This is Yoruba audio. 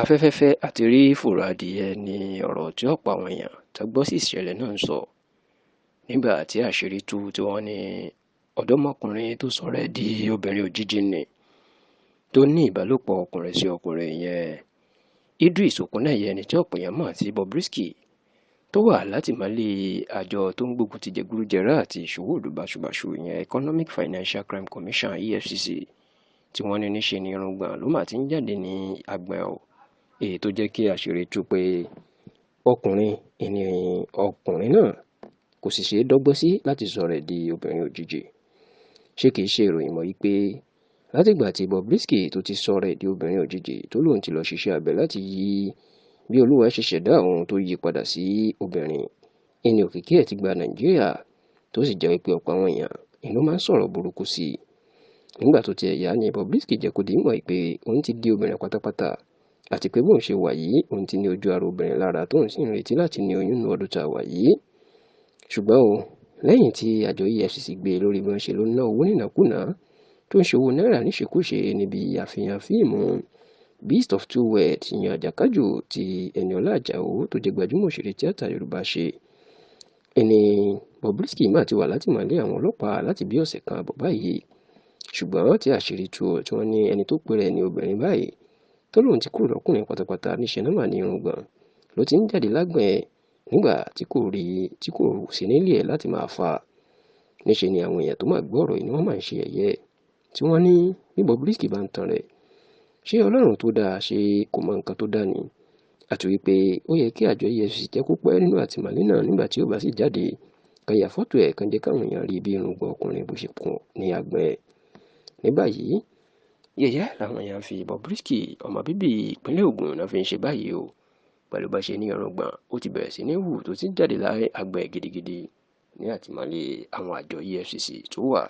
Afẹ́fẹ́fẹ́ àti rí fùrọ̀ adìẹ ní ọ̀rọ̀ tí ọ̀pọ̀ àwọn èèyàn tó gbọ́ sí ìṣẹ̀lẹ̀ náà ń sọ nígbà tí àṣírí tú tí wọ́n ní ọ̀dọ́mọkùnrin tó sọ̀rọ̀ ẹ̀ di obìnrin òjijì ni tó ní ìbálòpọ̀ ọkùnrin sí ọkùnrin yẹn, Idris Okuneye, ẹni tí ọ̀pọ̀ èèyàn mọ̀ sí Bobrisky, tó wà látìmọ́lé àjọ tó ń gbógun ti jẹgúdújẹrá àti ìṣòwò ìlú báṣubàṣu ìyẹn Economic Financial Crime Commission, EFCC, tí wọ́n ní níṣe ni irùngbọ̀n ló mà ti ń jáde ní àgbọ̀n ẹ̀, èyí tó jẹ́ kí àṣírí tú pé ọkùnrin ìní ọkùnrin náà kò sì ṣeé dọ́gbọ́n sí láti sọ̀rọ̀ ẹ̀ di obìnrin òjijì. Ṣé kìí ṣe ìròyìn mọ́ wípé látìgbà tí Bobrisky tó ti sọ̀rọ̀ ẹ̀ di obìnrin òjijì, tó lóun ti lọ ṣiṣẹ́ abẹ láti yí bí Olúwa ṣe ṣẹ̀dá òun tó yí padà sí obìnrin, ìní òkìkí ẹ̀ ti gba Nàìjíríà, tó sì jẹ́ wípé ọ̀pọ̀ àwọn èèyàn inú máa ń sọ̀rọ̀ burúkú sí i. Nígbà tó tiẹ̀ yá ni Bobrisky jẹ́ kó di mọ̀ pé òun ti di obìnrin pátápátá, àti pé bóun ṣe wà yìí, òun ti ní ojú ara obìnrin lára, tóun sì ń retí láti ní oyún ní ọdún tá a wà yìí. Ṣùgbọ́n o, lẹ́yìn tí àjọ EFCC gbé e lórí bí wọ́n ṣe ló ná owó nínàkúnà tó ń ṣe owó náírà níṣekúṣe níbi àfihàn fíìmù Beast of Two Worlds, ìyẹn Àjàkájù tí Ẹniọlá Àjàó tó jẹ́ gbajúmọ̀ òṣèré tíátà Yorùbá ṣe, ẹni Bobrisky mà ti wà látìmọ́lé àwọn ọlọ́pàá láti bí ọ̀sẹ̀ kan àbọ̀ báyìí. Ṣùgbọ́n tí àṣírí tú ọ, tí wọ́n ní ẹni tó pe rẹ̀ ní obìnrin báyìí tó lóun ti kúrò lọ́kùnrin pátápátá, níṣẹ́ náà mà ní irùngbọ̀n ló ti ń jáde lágbọ̀n ẹ̀ nígbà tí kò rí tí kò sí nílé ẹ̀ láti máa fà. Níṣẹ́ ni àwọn èèyàn tó máa gbọ́ ọ̀rọ̀ yìí ni wọ́n máa ń ṣe ẹ̀yẹ, tí wọ́n ní bí Bobrisky bá ń tan rẹ̀, ṣé Ọlọ́run tó dáa ṣe kò mọ nǹkan tó dáa ni? Àti wípé ó yẹ kí àjọ EFCC jẹ́ kó pẹ́ nínú àtìmọ́lé náà, nígbà tí ó bá sì jáde, kan yà fọ́tò ẹ̀, kan jẹ́ káwọn èèyàn rí bí irùngbọ̀n ọkùnrin bó ṣe kún ní àgbọ̀n ẹ̀. Ní báyìí, yẹ̀yẹ́ làwọn èèyàn fi Bobrisky, ọmọ bíbí ìpínlẹ̀ Ògùn náà, fi ń ṣe báyìí o, pẹ̀lú bá ṣe ní irùngbọ̀n ó ti bẹ̀rẹ̀ sí ní hù tó ti ń jáde láì àgbọ̀n ẹ̀ gidigidi ní àtìmọ́lé àwọn àjọ EFCC tó wà.